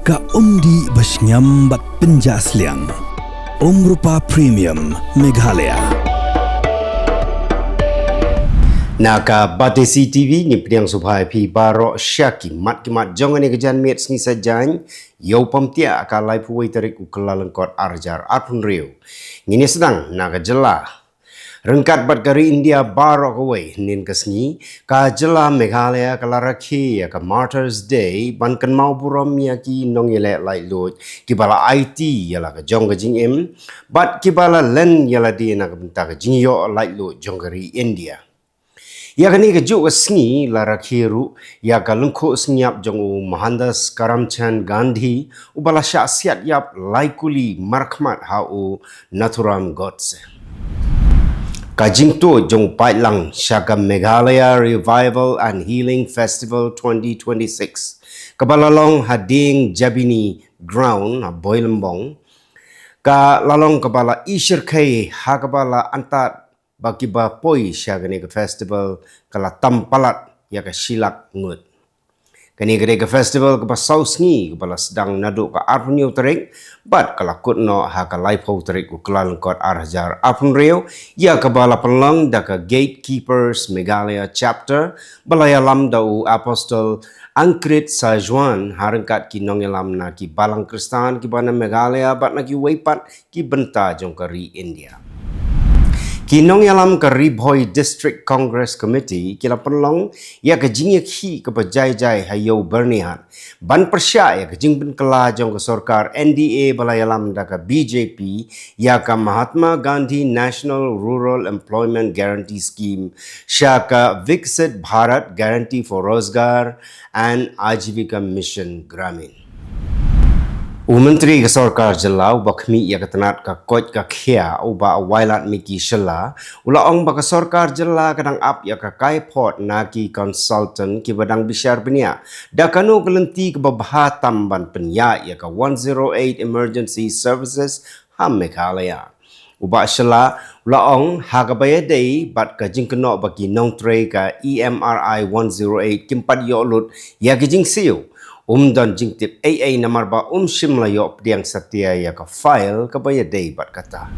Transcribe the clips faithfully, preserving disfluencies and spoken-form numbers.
Ka umdih ba shngiam bad pynjah sliang. Umrupa Premium Meghalaya. Na ka Batesi T V ngi pdiang sngewbha ïa phi baroh sha ki mat ki mat jong kane ka janmiet sngi Saitjaiñ, ïa u Pamtiah ka laiphew wei tarik u Kyllalyngkot arhajar arphew hynriew. Ngin ïa sdang na ka jylla. Ryngkat bad ka ri India baroh kawei, hynnin ka sngi ka jylla Meghalaya ka la rakhe ïa ka Martyrs' Day ban kynmaw burom ïa ki nongïaleh laitluid kiba la aiti ïa la ka jong ka jingim bad kiba la len ïa lade na ka bynta ka jingïoh laitluid jong ka ri India. Ïa kane kajuh ka sngi la rakhe ruh ïa ka lyngkhuh synñiap jong u Mohandas Karamchand Gandhi, uba la shah siat ïap lai kuli markhmat ha u Nathuram Godse. Ka jingtuid jong u paidlang sha ka Meghalaya Revival and Healing Festival twenty twenty-six, kaba la long ha Dieng Jabini Ground ha Boilymbong, ka la long kaba la ishyrkhei ha kaba la antad ba kiba poi sha kane ka festival ka la tam palat ïa ka shi lak ngut. Kane ka dei ka festival kaba saw sngi kaba la sdang naduh ka arphew hynñiew tarik bad ka la kut noh ha ka laiphew tarik u Kyllalyngkot arhajar arphew hynriew, ïa kaba la pynlong da ka Gatekeepers Meghalaya Chapter ba la ïalam da u Apostol Ankrit Sajwan ha ryngkat ki nongïalam na ki balang Khristan kiba na Meghalaya bad na kiwei pat ki bynta jong ka ri India. Ki nongïalam ka Ri Bhoi District Congress Committee ki la pynlong ïa ka jingïakhih kaba jai jai ha Ïew Byrnihat ban pyrshah ïa ka jingpynkylla jong ka sorkar N D A ba la ïalam da ka B J P ïa ka Mahatma Gandhi National Rural Employment Guarantee Scheme sha ka Viksit Bharat Guarantee for Rozgar and Ajivika Mission Gramin. U Myntri ka Sorkar Jylla uba khmih ïa ka tnat ka koit ka khiah u Bah Wailadmiki Shylla u la ong ba ka Sorkar Jylla ka dang ap ïa ka kaiphod na ki consultant kiba dang bishar bniah da kano ka lynti kaba bha tam ban pynïaid ïa ka one zero eight Emergency Services ha Meghalaya. U Bah Shylla u la ong ha kaba ïadei bad ka jingkynnoh ba ki nongtrei ka E M R I one zero eight kim pat ïoh lut ïa ki jingsiew, um don jingtip ei ei namar ba um shym la ïoh pdiang satia ïa ka file kaba ïadei bad kata.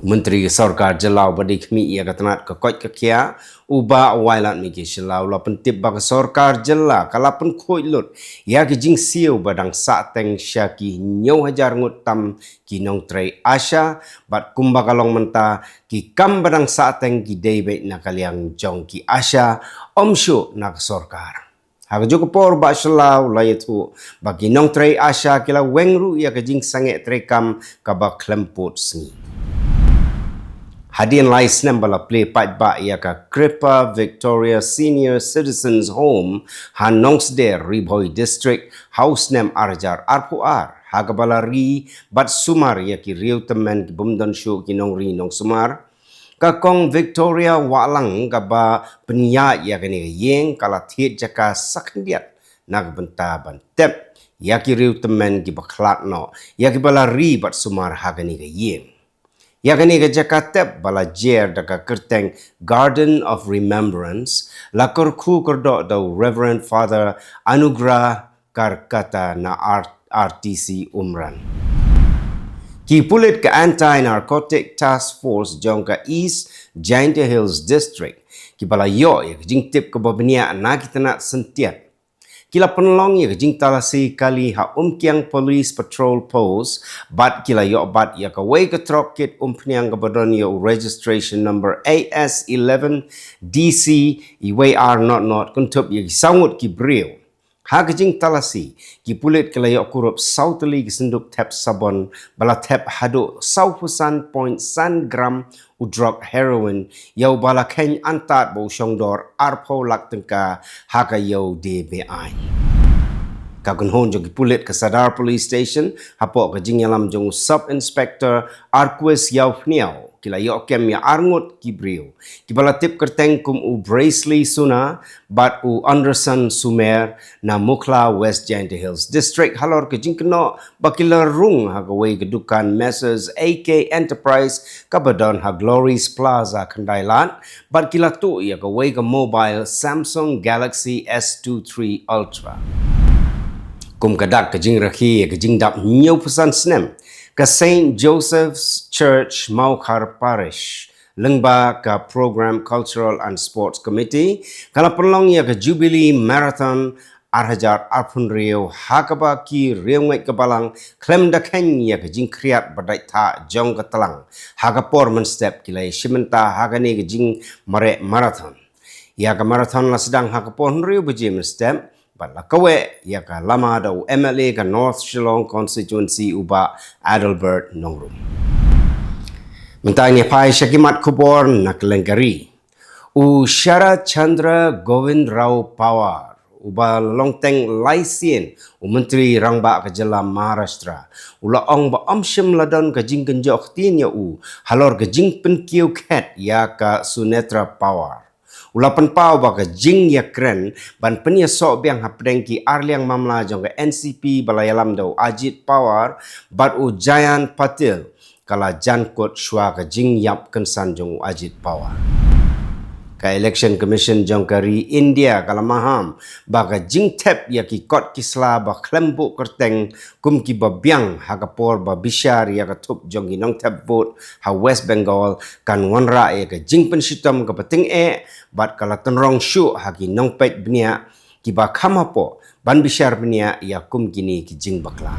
Myntri Sorkar Jylla uba dei khmih ïa ka tnat ka koit ka khiah u Bah Wailadmiki Shylla u la pyntip ba ka Sorkar Jylla ka la pynkhuid lut ïa ki jingsiew ba dang sahteng sha ki hynñiew hajar ngut tam ki nongtrei ASHA bad kumba ka long mynta ki kam ba dang sahteng ki dei beit na ka liang jong ki ASHA, ym shuh na ka sorkar. Ha kajuh ka por Bah Shylla u la ïathuh ba ki nongtrei ASHA ki la weng ruh ïa ka jingsangeh treikam kaba khlem pud sngi. Hadien lai snem ba la plie paidbah ïa ka Kripa Victoria Senior Citizens Home ha Nongsder, Ri Bhoi District ha u snem arhajar arphew ar, ha kaba la ri bad sumar ïa ki riew tymmen ki bym don shuh ki nongri nongsumar, ka Kong Victoria Wahlang kaba pynïaid ïa kane ka ïing ka la thied jaka sa khyndiat na ka bynta ban tep ïa ki riew tymmen kiba khlad noh ïa kiba la ri bad sumar ha kane ka ïing. Ïa kane ka jaka tep ba la jer da ka kyrteng Garden of Remembrance la kyrkhu kyrdoh da u Reverend Father Anugrah Karkata na R-, R T C Umran. Ki pulit ka Anti-Narcotic Task Force jong ka East Jaintia Hills District kiba la ïoh ïa ka jingtip kaba bniah na ki tnat syntiat ki la pynlong ïa ka jingtalasi kali ha Umkiang Police Patrol Post bad ki la ïoh bat ïa kawei ka trok kit umphniang kaba don ïa u registration number A S eleven D C uwei ar not not, kynthup ïa ki saw ngut ki briew. Ha ka jingtalasi, ki pulit ki la ïoh kurup saw tylli ki synduk thep sabon ba la thep haduh saw phew san point san gram u drok heroin, ïa uba la kheiñ antad ba u shong dor arphew lak tyngka ha ka ïew de beaiñ. Ka kynhun jong ki pulit ka Sadar Police Station hapoh ka jingïalam jong u Sub Inspector Arquis Ïawphniaw ki la ïoh kem ïa ar ngut ki briew kiba la tip kyrteng kum u Bracely Suna bad u Anderson Sumer na Mukhla, West Jaintia Hills District, halor ka jingkynnoh ba ki la rung ha kawei ka dukan Messrs A K Enterprise kaba don ha Glories Plaza, Khyndai Lad, bad ki la tuh ïa kawei ka mobile Samsung Galaxy S two three Ultra. Kum ka dak ka jingrakhe ïa ka jingdap hynñiewphew san snem ka Saint Joseph's Church Mawkhar Parish, lyngba ka Program Cultural and Sports Committee, ka la pynlong ïa ka Jubilee Marathon ar hajar arphew hynriew, ha kaba ki riewngeit ka balang khlem da kheiñ ïa ka jingkhriat ba dait thah jong ka tlang. Ha ka por mynstep ki la ïashim bynta ha kane ka jingmareh marathon. Ïa ka marathon la sdang ha ka por hynriew baje mynstep, bad la kaweh ïa ka lama da u M L A ka North Shillong Constituency, u Bah Adelbert Nongrum. Mynta ngin ïa phai sha ki mat khubor na kylleng ka ri. U Sharat Chandra Govind Rao Pawar, uba la long teng lai sien u Myntri Rangbah ka jylla Maharashtra, u la ong ba ym shym la don ka jingkynjoh ktien ïa u halor ka jingpynkiew khet ïa ka Sunetra Pawar. U la pynpaw ba ka jingïakren ban pynïasoh biang hapdeng ki arliang mamla jong ka N C P ba la ïalam da u Ajit Pawar bad u Jayant Patil ka la jan kut shuwa ka jingïap kynsan jong u Ajit Pawar. Ka Election Commission jong ka ri India ka la maham ba ka jingthep ïa ki kot ki sla ba khlem buh kyrteng kum kiba biang ha ka por ba bishar ïa ka thup jong ki nongthep vote ha West Bengal kan wanrah ïa ka jingpynshitom kaba tyngeh, bad ka la tynrong shuh ha ki nongpeit bniah kiba kham hapoh ban bishar bniah ïa kum kine ki jingbakla.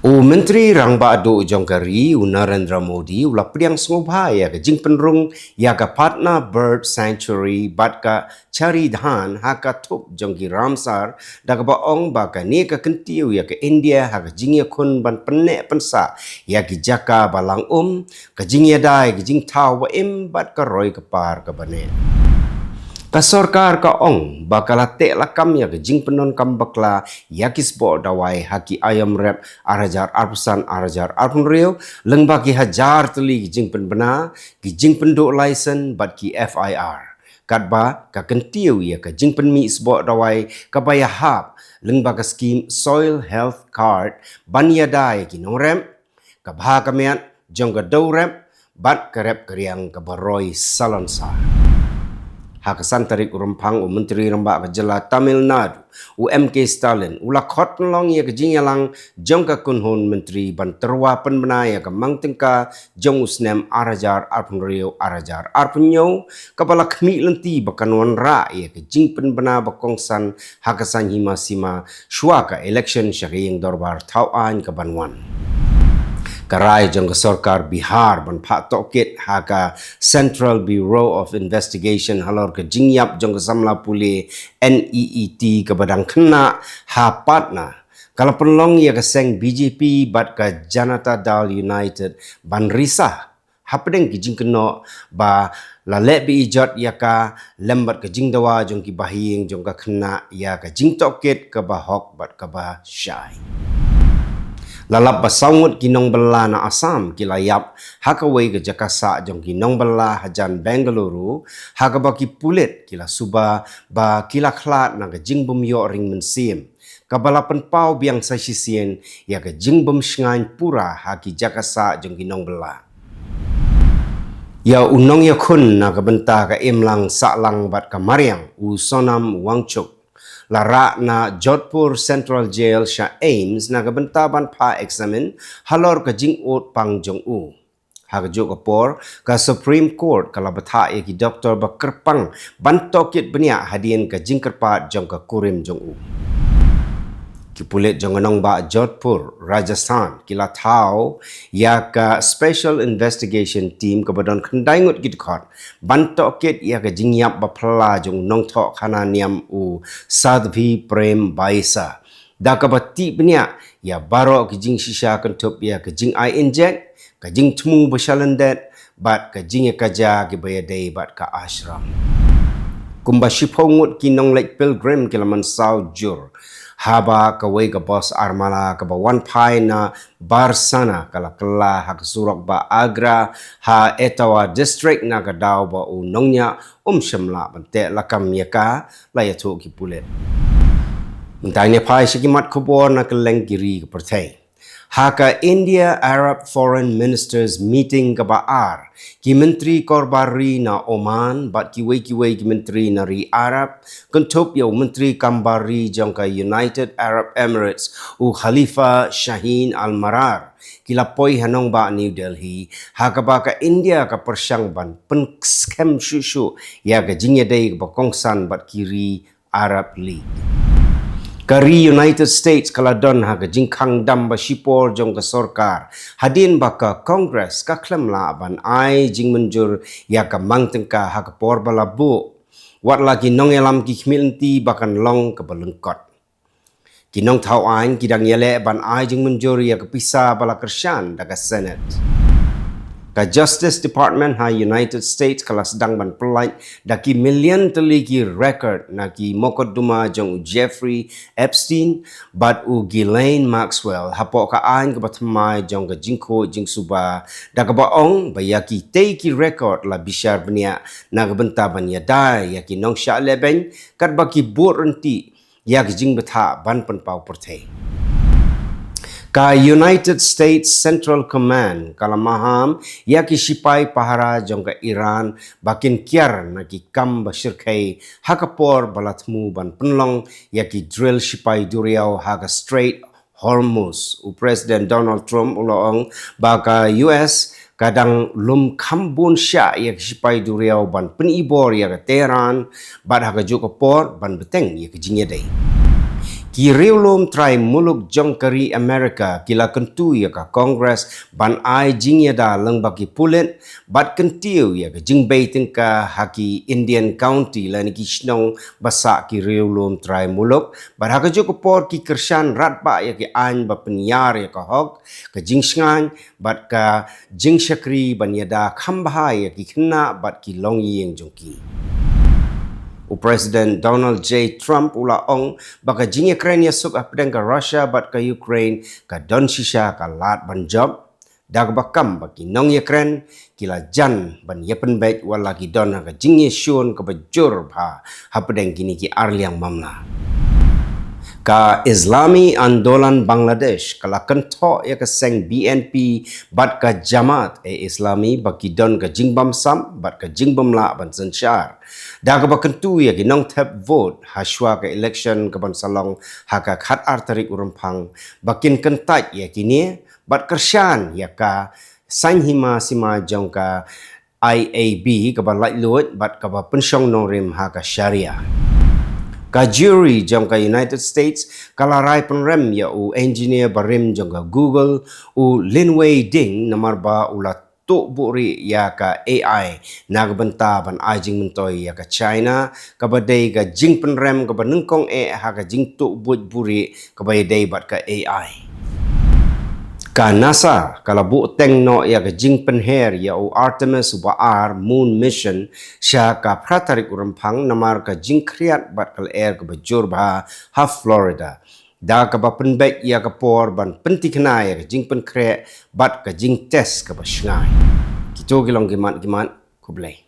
U Myntri Rangbah Duh jong ka ri, u Narendra Modi, u la pdiang sngewbha ïa ka jingpynrung ïa ka Patna Bird Sanctuary bad ka Charidhan ha ka thup jong ki Ramsar, da kaba ong ba kane ka kyntiew ïa ka India ha ka jingïakhun ban pynneh pynsah ïa ki jaka ba lang um, ka jingïada ïa ki jingthaw ba im bad ka roi ka par kaba neh. Ka sorkar ka ong ba ka la teh lakam ïa ka jingpyndonkam bakla ïa ki sboh dawai ha ki aïom rep ar hajar arphew san ar hajar arphew hynriew, lyngba ki hajar tylli ki jingpynbna, ki jingpynduh laisen bad ki F I R. Katba ka kyntiew ïa ka jingpynmih sboh dawai kaba ïahap lyngba ka skim Soil Health Card ban ïada ïa ki nongrep, ka bha ka miat jong ka dewrep bad ka rep ka riang kaba roi salonsar. Ha ka san tarik u Rymphang, u Myntri Rangbah ka jylla Tamil Nadu, u M K Stalin, u la khot pynlong ïa ka jingïalang jong ka kynhun myntri ban tyrwa pynbna ïa ka mang tyngka jong u snem ar hajar arphew hynriew ar hajar arphew hynñiew, kaba la khmih lynti ba kan wanrah ïa ka jingpynbna ba kongsan ha ka saiñ hima sima shuwa ka election sha ka ïing dorbar thaw aiñ kaban wan. Ka rai jong ka sorkar Bihar ban phah tohkit ha ka Central Bureau of Investigation halor ka jingïap jong ka samla pule N E E T kaba dang khynnah ha Patna, ka la pynlong ïa ka seng B J P bad ka Janata Dal United ban risa hapdeng ki jingkynnoh ba la leh be-ijot ïa ka lem bad ka jingdawa jong ki bahaïing jong ka khynnah ïa ka jingtohkit kaba hok bad kaba shai. La lap ba saw ngut ki nongbylla na Assam ki la ïap ha kawei ka jaka sah jong ki nongbylla hajan Bengaluru, ha kaba ki pulit ki la suba ba ki la khlad na ka jingbymïoh ring mynsiem, kaba la pynpaw biang sa shisien ïa ka jingbymshngaiñ pura ha ki jaka sah jong ki nongbylla. Ïa u nongïakhun na ka bynta ka imlang sahlang bad ka mariang, u Sonam Wangchuk, la rah na Jodhpur Central Jail sha AIIMS na ka bynta ban phah eksamin halor ka jingud pang jong u. Ha kajuh ka por, ka Supreme Court ka la bthah ïa ki doktor ba kyrpang ban tohkit bniah hadien ka jingkyrpad jong ka kurim jong u. Ki pulit jong ka nongbah Jodhpur, Rajasthan, ki la thaw ïa ka Special Investigation Team kaba don khyndai ngut ki dkhot ban tohkit ïa ka jingïap ba phylla jong u nongthoh khana niam, u Sadhvi Prem Baisa, da kaba tih bniah ïa baroh ki jingshisha kynthup ïa ka jingai injek, ka jingthmu ba shalyndet bad ka jingïakajia kiba ïadei bad ka ashram. Kumba shiphew ngut ki nongleit pilgrim ki la mynsaw jur haba kawei ka bos armala kaba wan phai na Barsana ka la kylla ha ka surok ba Agra ha Etawah District, na ka daw ba u nongñiah um shym lah ban teh lakam ïa ka, la ïathuh ki pulit. Mynta ngin ïa phai sha ki mat khubor na kylleng ki ri ka pyrthei. Ha ka India Arab Foreign Ministers Meeting kaba ar, ki myntri korbar ri na Oman bad kiwei kiwei ki myntri na ri Arab, kynthup ïa u myntri kambar ri jong ka United Arab Emirates, u Khalifa Shaheen Al Marar, ki la poi ha nongbah New Delhi, ha kaba ka India ka pyrshang ban pynskhem shuh shuh ïa ka jingïadei kaba kongsan bad ki ri Arab League. Ka ri United States ka la don ha ka jingkhang dam ba shipor jong ka sorkar, hadien ba ka Congress ka khlem lah ban ai jingmynjur ïa ka mang tyngka ha ka por ba la buh. Wat la ki nongïalam ki khmih lynti ba kan long kaba lyngkot. Ki nongthaw aiñ ki dang ïaleh ban ai jingmynjur ïa ka pisa ba la kyrshan da ka Senate. Ka Justice Department ha United States ka la sdang ban pyllait da ki million tylli ki record na ki mokotduma jong u Jeffrey Epstein bad u Ghislaine Maxwell hapoh ka aiñ kaba thymmai jong ka jingkhuid jingsuba, da kaba ong ba ïa kitei ki record la bishar bniah na ka bynta ban ïada ïa ki nongshah lehbeiñ katba ki bud ryntih ïa ka jingbthah ban pynpaw pyrthei. Ka United States Central Command ka la maham ïa ki sipai pahara jong ka Iran ba kin kiar na ki kam ba shyrkhei ha ka por ba la thmu ban pynlong ïa ki drill sipai duriaw ha ka Strait Hormuz. U President Donald Trump u la ong ba ka U S ka dang lum kham bun shah ïa ki sipai duriaw ban pynibor ïa ka Tehran bad ha kajuh ka por ban bteng ïa ka jingïadei. Ki riewlum trai muluk jong ka ri America ki la kyntu ïa ka Congress ban ai jingïada lyngba ki pulit bad kyntiew ïa ka jingbei tyngka ha ki Indian County lane ki shnong ba sah ki riewlum trai muluk bad ha kajuh ka por ki kyrshan radbah ïa ki aiñ ba pynïar ïa ka hok, ka jingshngaiñ bad ka jingshakri ban ïada kham bha ïa ki khynnah bad ki longïing jong ki. U President Donald J Trump u la ong ba ka jingïakren ïasuk hapdeng ka Russia bad ka Ukraine ka don shisha ka lad ban jop, da kaba kam ba ki nongïakren ki la jan ban ïapynbeit wat la ki don ha ka jingïashun kaba jur bha hapdeng kine ki arliang mamla. Ka Islami Andolan Bangladesh ka la kynthoh ïa ka seng B N P bad ka Jamaat-e-Islami ba ki don ka jingbamsap bad ka jingbymlah ban synshar, da kaba kyntu ïa ki nongthep vote ha shuwa ka election kaban sa long ha ka khatar tarik u Rymphang ba kin kyntait ïa kine bad kyrshan ïa ka saiñ hima sima jong ka I A B kaba laitluid bad kaba pynshong nongrim ha ka Sharia. Ka jury jong ka United States ka la rai pynrem ïa u engineer barim jong ka Google, u Linwei Ding, namar ba u la tuh buhrieh ïa ka A I na ka bynta ban ai jingmyntoi ïa ka China, kaba dei ka jingpynrem kaba nyngkong eh ha ka jingtuh buit buhrieh kaba ïadei bad ka A I. Ka NASA ka la buh teng noh ïa ka jingpynher ïa u Artemis uba ar moon mission sha ka phra tarik u Rymphang namar ka jingkhriat bad ka lyer kaba jur bha ha Florida, da kaba pynbeit ïa ka por ban pyntikna ïa ka jingpynkhreh bad ka jingtest kaba shngaiñ. Kito ki long ki mat ki mat. Khublei.